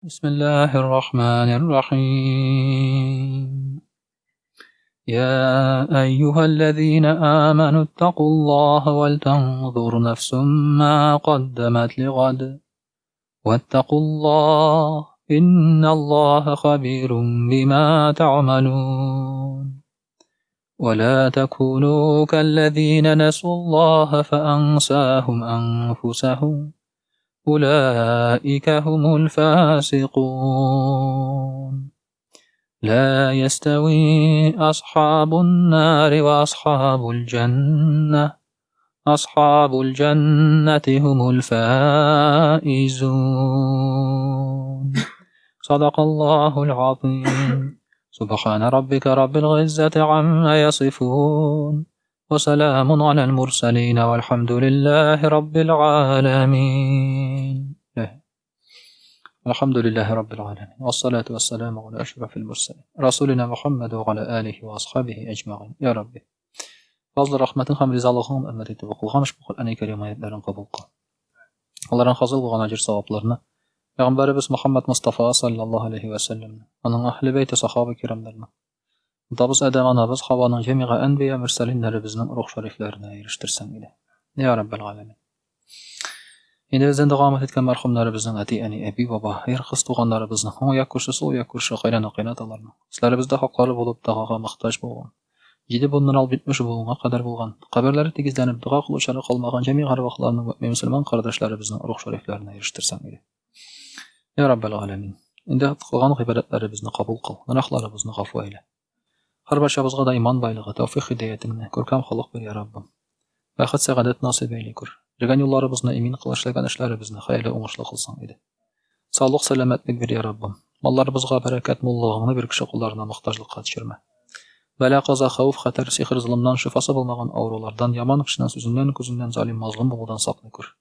بسم الله الرحمن الرحيم. يا أيها الذين آمنوا اتقوا الله ولتنظر نفس ما قدمت لغد واتقوا الله إن الله خبير بما تعملون. ولا تكونوا كالذين نسوا الله فأنساهم أنفسهم أولئك هم الفاسقون. لا يستوي أصحاب النار وأصحاب الجنة، أصحاب الجنة هم الفائزون. صدق الله العظيم. سبحان ربك رب العزة عما يصفون وسلام على المرسلين والحمد لله رب العالمين. الحمد لله رب العالمين والصلاة والسلام على أشرف المرسلين رسولنا محمد وعلى آله وأصحابه أجمعين. يا ربي فضل رحمتың һәм ризалыгың өммәт итеп укылган ошбу Коръәни Кәрим аятларын кабул кыл. Алардан хасил булган әҗер савапларны Пәйгамбәребез Мөхәммәд Мостафа саллаллаһу алейһи вә сәлләмне, аның әһле бәйте сахаба кирамнарны, атабыз Адәм, анабыз Хаваның җәмига әнбия мөрсәлиннәребезнең рух шәрифләренә ирештерсәң иде. Я Раббәл галәмин. Инде бездән дога өмет иткән мәрхүмнәребезнең әти, әни, әби, баба, ир, кыз туганнарыбызның, уң як күрше, сул як күрше, кайнана, кайнаталарның, өсләребездә хаклары булып, догага мохтаҗ булган, җиде буыннан алып 70 буынга кадәр булган, каберләре тигезләнеп, дога кылучылары калмаган җәмигъ әрвахларның мөэмин мөселман кардәшләребезнең рух шәрифләренә ирештерсәң иде. Я Раббәл галәмин, инде кылган гыйбадәтләребезне кабул кыл, гөнаһларыбызны гафу әйлә. Һәрбарчабызга да иман байлыгы, тәүфыйк һидәятеңне, күркәм холык бир, я Раббым. Бәхет, сәгадәт насыйп әйли күр. Йөргән юлларыбызны имин кыл, эшләгән эшләребезне хәерле, уңышлы кылсаң иде. Саулык, сәламәтлек бир, я Раббым. Малларыбызга бәрәкәт, муллыгыңны бир, кеше кулларына мохтаҗлыкка төшермә. Бәла, каза, хәвеф, хәтәр, сихер, золымнан, шифасы булмаган авырулардан, яман кешенең сүзеннән, күзеннән, залим, мазлум булудан саклый күр.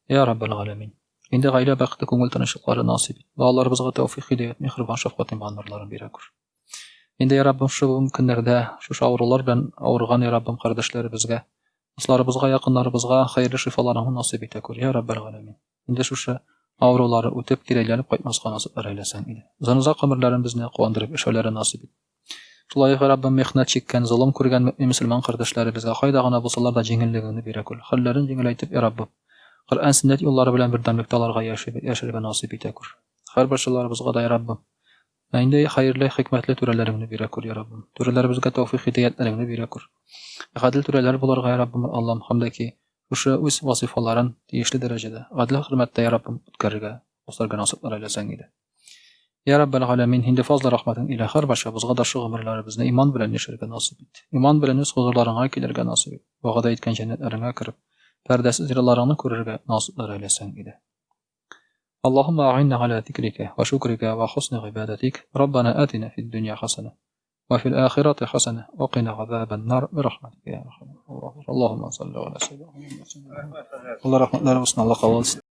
Я Раббәл галәмин. Инде гаилә бәхете, күңел тынычлыклары насыйп ит. Балаларыбызга тәүфыйк, һидәят, миһербан, шәфкать, иман нурларын бирә күр. Инде, я Раббым, шушы бүгенге көннәрдә шушы авырулар белән авырган, я Раббым, кардәшләребезгә, дусларыбызга, якыннарыбызга хәерле шифаларыңны насыйп итә күр, я Раббәл галәмин. Инде шушы авырулары үтеп, кире әйләнеп кайтмаска насыйплар әйләсәң иде. Озын-озак гомерләрен безне куандырып яшәүләре насыйп ит. Шулай ук, я Раббым, михнәт чиккән, золым күргән мөэмин мөселман кардәшләребезгә кайда гына булсалар да җиңеллегеңне бирә күр. Хәлләрен җиңеләйтеп, я Раббым, Коръән, сөннәт юллары белән бердәмлектә аларга яшәргә насыйп итә күр. Һәрберчаларыбызга да, я Раббым, Ә инде хәерле, хикмәтле түрәләреңне бирә күр, я Раббым. Түрәләребезгә тәүфыйк, һидаятләреңне бирә күр. Гадел түрәләр булырга, я Раббым, Аллам, һәм дә ки, шушы үз вазыйфаларын тиешле дәрәҗәдә, гадел хөрмәттә, я Раббым, үткәрергә, үсәргә насыйплар әйләсәң иде. Я Раббәл галәмин, инде фазлы рәхмәтең илә һәрбарчабызга да шу гомерләребезне иман белән яшәргә насыйп ит. Иман белән үз хозурларыңа килергә насыйп ит. Вәгъдә иткән җәннәтләреңә кереп, пәрдәсез җырларыңны күрергә насыйплар әйләсәң иде. اللهم أعنا على ذكرك وشكرك وحسن عبادتك. ربنا آتنا في الدنيا حسنة وفي الآخرة حسنة وقنا عذاب النار برحمتك يا أرحم الراحمين. اللهم صل على سيدنا محمد. الله رحمة الله.